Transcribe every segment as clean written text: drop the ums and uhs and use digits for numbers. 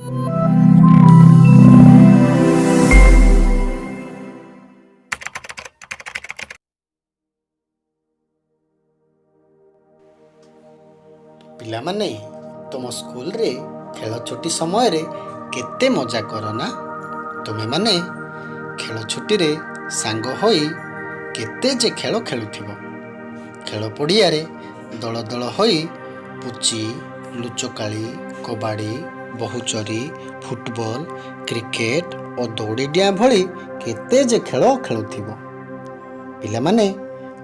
ପିଲାମାନେ, ତୁମ ସ୍କୁଲରେ ଖେଳ ଛୁଟି ସମୟରେ କେତେ ମଜା କର ନା? ତୁମେମାନେ ଖେଳ ଛୁଟିରେ ସାଙ୍ଗ ହୋଇ କେତେ ଯେ ଖେଳ ଖେଳୁଥିବ। ଖେଳ ପଡ଼ିଆରେ ଦଳ ଦଳ ହୋଇ ପୁଚି, ଲୁଚକାଳି, କବାଡ଼ି, ବୋହୂଚୋରି, ଫୁଟବଲ, କ୍ରିକେଟ ଓ ଦଉଡ଼ି ଡିଆଁ ଭଳି କେତେ ଯେ ଖେଳ ଖେଳୁଥିବ। ପିଲାମାନେ,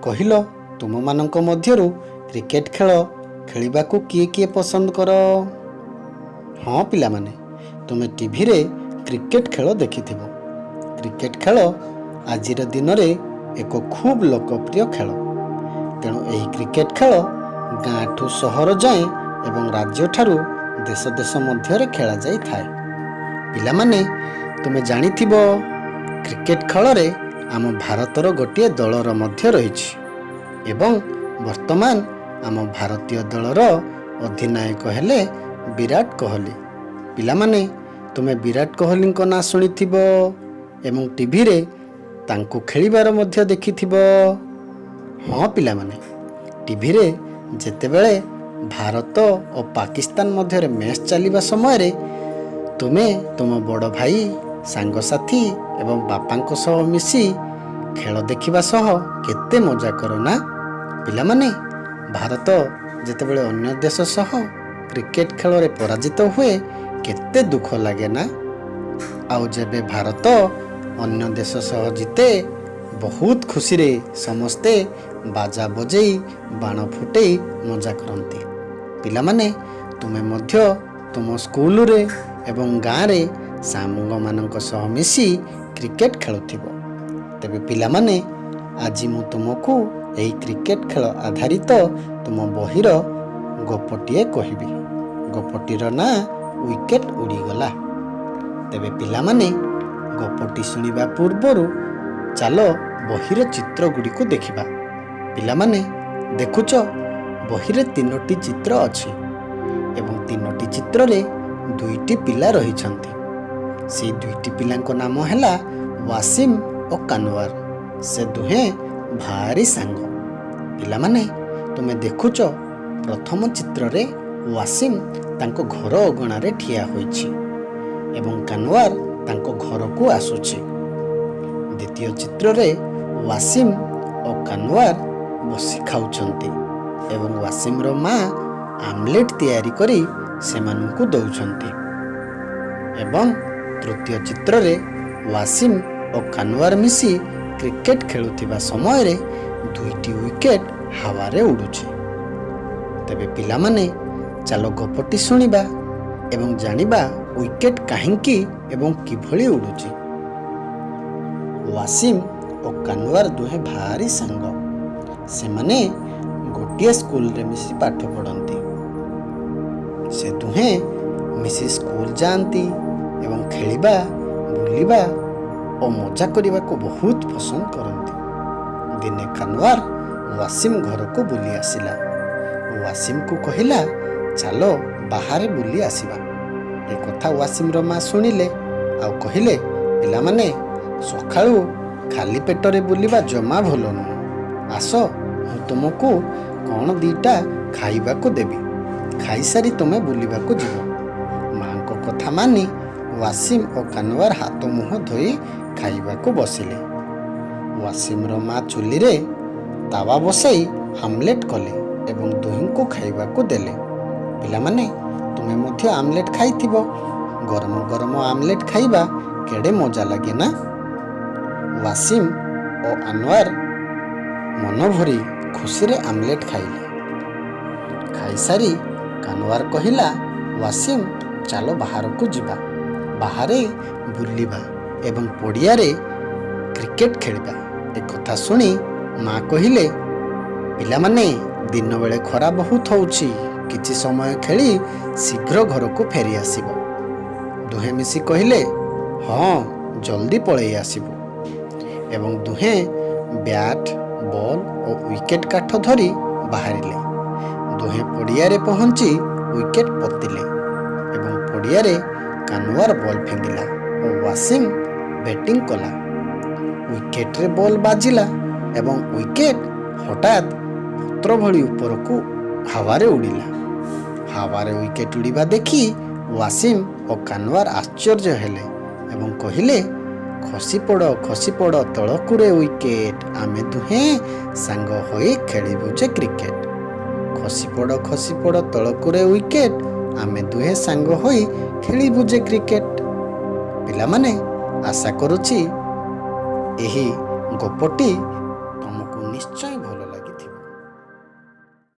କହିଲ, ତୁମମାନଙ୍କ ମଧ୍ୟରୁ କ୍ରିକେଟ ଖେଳ ଖେଳିବାକୁ କିଏ କିଏ ପସନ୍ଦ କର? ହଁ ପିଲାମାନେ, ତୁମେ ଟିଭିରେ କ୍ରିକେଟ ଖେଳ ଦେଖିଥିବ। କ୍ରିକେଟ ଖେଳ ଆଜିର ଦିନରେ ଏକ ଖୁବ୍ ଲୋକପ୍ରିୟ ଖେଳ। ତେଣୁ ଏହି କ୍ରିକେଟ ଖେଳ ଗାଁଠୁ ସହର ଯାଏଁ ଏବଂ ରାଜ୍ୟଠାରୁ ଦେଶ ଦେଶ ମଧ୍ୟରେ ଖେଳାଯାଇଥାଏ। ପିଲାମାନେ, ତୁମେ ଜାଣିଥିବ, କ୍ରିକେଟ ଖେଳରେ ଆମ ଭାରତର ଗୋଟିଏ ଦଳର ମଧ୍ୟ ରହିଛି ଏବଂ ବର୍ତ୍ତମାନ ଆମ ଭାରତୀୟ ଦଳର ଅଧିନାୟକ ହେଲେ ବିରାଟ କୋହଲି। ପିଲାମାନେ, ତୁମେ ବିରାଟ କୋହଲିଙ୍କ ନାଁ ଶୁଣିଥିବ ଏବଂ ଟିଭିରେ ତାଙ୍କୁ ଖେଳିବାର ମଧ୍ୟ ଦେଖିଥିବ। ହଁ ପିଲାମାନେ, ଟିଭିରେ ଯେତେବେଳେ ଭାରତ ଓ ପାକିସ୍ତାନ ମଧ୍ୟରେ ମ୍ୟାଚ୍ ଚାଲିବା ସମୟରେ ତୁମେ ତୁମ ବଡ଼ ଭାଇ, ସାଙ୍ଗସାଥି ଏବଂ ବାପାଙ୍କ ସହ ମିଶି ଖେଳ ଦେଖିବା ସହ କେତେ ମଜା କର ନା? ପିଲାମାନେ, ଭାରତ ଯେତେବେଳେ ଅନ୍ୟ ଦେଶ ସହ କ୍ରିକେଟ ଖେଳରେ ପରାଜିତ ହୁଏ, କେତେ ଦୁଃଖ ଲାଗେ ନା? ଆଉ ଯେବେ ଭାରତ ଅନ୍ୟ ଦେଶ ସହ ଜିତେ, ବହୁତ ଖୁସିରେ ସମସ୍ତେ ବାଜା ବଜେଇ, ବାଣ ଫୁଟେଇ ମଜା କରନ୍ତି। ପିଲାମାନେ, ତୁମେ ମଧ୍ୟ ତୁମ ସ୍କୁଲରେ ଏବଂ ଗାଁରେ ସାଙ୍ଗମାନଙ୍କ ସହ ମିଶି କ୍ରିକେଟ ଖେଳୁଥିବ। ତେବେ ପିଲାମାନେ, ଆଜି ମୁଁ ତୁମକୁ ଏହି କ୍ରିକେଟ ଖେଳ ଆଧାରିତ ତୁମ ବହିର ଗପଟିଏ କହିବି। ଗପଟିର ନାଁ ୱିକେଟ ଉଡ଼ିଗଲା। ତେବେ ପିଲାମାନେ, ଗପଟି ଶୁଣିବା ପୂର୍ବରୁ ଚାଲ ବହିର ଚିତ୍ରଗୁଡ଼ିକୁ ଦେଖିବା। ପିଲାମାନେ, ଦେଖୁଛ, ବହିରେ ତିନୋଟି ଚିତ୍ର ଅଛି ଏବଂ ତିନୋଟି ଚିତ୍ରରେ ଦୁଇଟି ପିଲା ରହିଛନ୍ତି। ସେଇ ଦୁଇଟି ପିଲାଙ୍କ ନାମ ହେଲା ୱାସିମ ଓ କାନୱାର। ସେ ଦୁହେଁ ଭାରି ସାଙ୍ଗ। ପିଲାମାନେ, ତୁମେ ଦେଖୁଛ, ପ୍ରଥମ ଚିତ୍ରରେ ୱାସିମ ତାଙ୍କ ଘର ଅଗଣାରେ ଠିଆ ହୋଇଛି ଏବଂ କାନୱାର ତାଙ୍କ ଘରକୁ ଆସୁଛି। ଦ୍ୱିତୀୟ ଚିତ୍ରରେ ୱାସିମ ଓ କାନୱାର ବସି ଖାଉଛନ୍ତି ଏବଂ ୱାସିମର ମା ଆମଲେଟ୍ ତିଆରି କରି ସେମାନଙ୍କୁ ଦେଉଛନ୍ତି ଏବଂ ତୃତୀୟ ଚିତ୍ରରେ ୱାସିମ ଓ କାନୱାର ମିଶି କ୍ରିକେଟ ଖେଳୁଥିବା ସମୟରେ ଦୁଇଟି ୱିକେଟ ହାୱାରେ ଉଡ଼ୁଛି। ତେବେ ପିଲାମାନେ, ଚାଲ ଗପଟି ଶୁଣିବା ଏବଂ ଜାଣିବା ୱିକେଟ କାହିଁକି ଏବଂ କିଭଳି ଉଡ଼ୁଛି। ୱାସିମ ଓ କାନୱାର ଦୁହେଁ ଭାରି ସାଙ୍ଗ। ସେମାନେ ଗୋଟିଏ ସ୍କୁଲରେ ମିଶି ପାଠ ପଢ଼ନ୍ତି। ସେ ଦୁହେଁ ମିଶି ସ୍କୁଲ ଯାଆନ୍ତି ଏବଂ ଖେଳିବା, ବୁଲିବା ଓ ମଜା କରିବାକୁ ବହୁତ ପସନ୍ଦ କରନ୍ତି। ଦିନେ କାନୱାର ୱାସିମ ଘରକୁ ବୁଲି ଆସିଲା। ୱାସିମକୁ କହିଲା, ଚାଲ ବାହାରେ ବୁଲି ଆସିବା। ଏ କଥା ୱାସିମର ମା ଶୁଣିଲେ ଆଉ କହିଲେ, ପିଲାମାନେ, ସକାଳୁ ଖାଲି ପେଟରେ ବୁଲିବା ଜମା ଭଲ ନୁହଁ। ଆସ, ମୁଁ ତୁମକୁ କ'ଣ ଦିଟା ଖାଇବାକୁ ଦେବି, ଖାଇସାରି ତୁମେ ବୁଲିବାକୁ ଯିବ। ମାଙ୍କ କଥା ମାନି ୱାସିମ ଓ କାନୱାର ହାତ ମୁହଁ ଧୋଇ ଖାଇବାକୁ ବସିଲେ। ୱାସିମର ମା ଚୁଲିରେ ତାୱା ବସାଇ ଆମଲେଟ୍ କଲେ ଏବଂ ଦୁହିଁଙ୍କୁ ଖାଇବାକୁ ଦେଲେ। ପିଲାମାନେ, ତୁମେ ମଧ୍ୟ ଆମଲେଟ୍ ଖାଇଥିବ। ଗରମ ଗରମ ଆମଲେଟ୍ ଖାଇବା କେଡ଼େ ମଜା ଲାଗେ ନା? ୱାସିମ ଓ ଆନୱାର ମନ ଭରି ଖୁସିରେ ଆମଲେଟ୍ ଖାଇଲେ। ଖାଇସାରି କାନୱାର କହିଲା, ୱାସିମ, ଚାଲ ବାହାରକୁ ଯିବା, ବାହାରେ ବୁଲିବା ଏବଂ ପଡ଼ିଆରେ କ୍ରିକେଟ ଖେଳିବା। ଏକଥା ଶୁଣି ମା କହିଲେ, ପିଲାମାନେ, ଦିନବେଳେ ଖରା ବହୁତ ହେଉଛି, କିଛି ସମୟ ଖେଳି ଶୀଘ୍ର ଘରକୁ ଫେରି ଆସିବ। ଦୁହେଁ ମିଶି କହିଲେ, ହଁ, ଜଲ୍ଦି ପଳେଇ ଆସିବୁ ଏବଂ ଦୁହେଁ ବ୍ୟାଟ୍, ବଲ୍ ଓ ୱିକେଟ୍ କାଠ ଧରି ବାହାରିଲେ। ଦୁହେଁ ପଡ଼ିଆରେ ପହଞ୍ଚି ୱିକେଟ୍ ପୋତିଲେ ଏବଂ ପଡ଼ିଆରେ କାନୱାର ବଲ୍ ଫିଙ୍ଗିଲା ଓ ୱାସିମ୍ ବ୍ୟାଟିଂ କଲା। ୱିକେଟରେ ବଲ୍ ବାଜିଲା ଏବଂ ୱିକେଟ ହଠାତ୍ ପତ୍ର ଭଳି ଉପରକୁ ହାୱାରେ ଉଡ଼ିଲା। ହାୱାରେ ୱିକେଟ ଉଡ଼ିବା ଦେଖି ୱାସିମ୍ ଓ କାନୱାର ଆଶ୍ଚର୍ଯ୍ୟ ହେଲେ ଏବଂ କହିଲେ, "ଖସିପଡ଼, ଖସିପଡ଼ ତଳକୁରେ ୱିକେଟ, ଆମେ ଦୁହେଁ ସାଙ୍ଗ ହୋଇ ଖେଳିବୁ ଯେ କ୍ରିକେଟ। ଖସିପଡ଼, ଖସିପଡ଼ ତଳକୁରେ ୱିକେଟ, ଆମେ ଦୁହେଁ ସାଙ୍ଗ ହୋଇ ଖେଳିବୁ ଯେ କ୍ରିକେଟ।" ପିଲାମାନେ, ଆଶା କରୁଛି ଏହି ଗପଟି ତମକୁ ନିଶ୍ଚୟ